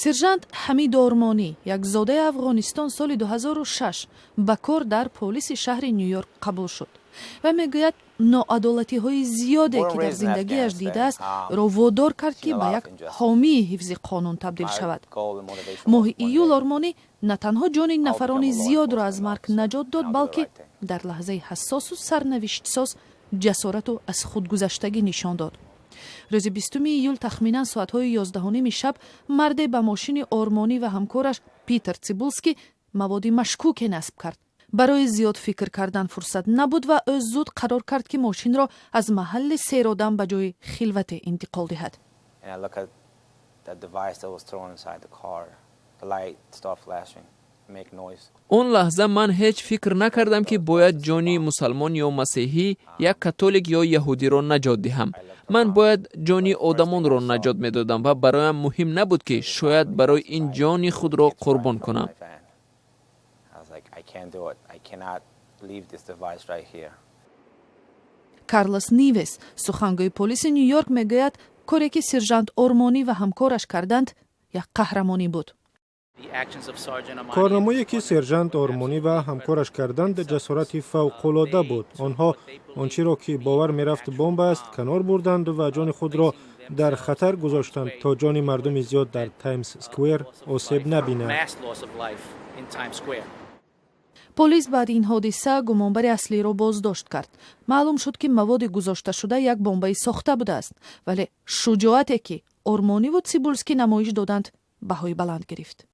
Сержант Ҳамид Ормонӣ, як зодаи Афғонистон, соли 2006 ба кор дар полиси шаҳри Ню-Йорк қабул шуд ва мегӯяд, ноадолатиҳои зиёде, ки дар зиндагиаш дидааст, ро водор кард, ки ба як ҳомии ҳифзи қонун табдил шавад. Моҳи июл Ормонӣ на танҳо ҷони нафарони зиёдро аз марг наҷот дод, балки дар лаҳзаи ҳассосу сарнавиштсоз ҷасорату аз худгузаштагӣ нишон дод. Рӯзи 20-уми июл, тахминан соатҳои 11:30 шаб, марде ба мошини Ормонӣ ва ҳамкораш Питер Цибулский маводи машкуке насб кард. Барои зиёд фикр кардан фурсат набуд ва ӯ зуд қарор кард, ки мошинро аз маҳалли серодам ба ҷои хилвате интиқол диҳад. And I look at the device that was thrown inside the car. The light start flashing, make noise. Он лаҳза ман ҳеҷ фикр накардам, ки бояд ҷони мусалмон ё масеҳӣ, як католик ё яҳудиро наҷот диҳам. Ман бояд ҷони одамонро наҷот медодам ва бароям муҳим набуд, ки шояд барои ин ҷони худро қурбон кунам. My van. I was like, "I can't do it. I cannot leave this device right here." Карлос Нивес, сухангӯи полиси Ню-Йорк, мегӯяд, коре, ки сержант Ормонӣ ва ҳамкораш карданд, як қаҳрамонӣ буд. Корнамое, ки сержант Ормонӣ ва ҳамкораш карданд, ҷасорати фавқулода буд. Онҳо он чиро, ки бовар мерафт бомба аст, канор бурданд ва ҷони худро дар хатар гузоштанд, то ҷони мардуми зиёд дар Таймс Сквер осеб набинад. Полис баъди ин ҳодиса гумонбари аслиро боздошт кард. Маълум шуд, ки маводи гузошташуда як бомбаи сохта будааст, вале шуҷоате, ки Ормониву Цибулский намоиш доданд, баҳои баланд гирифт.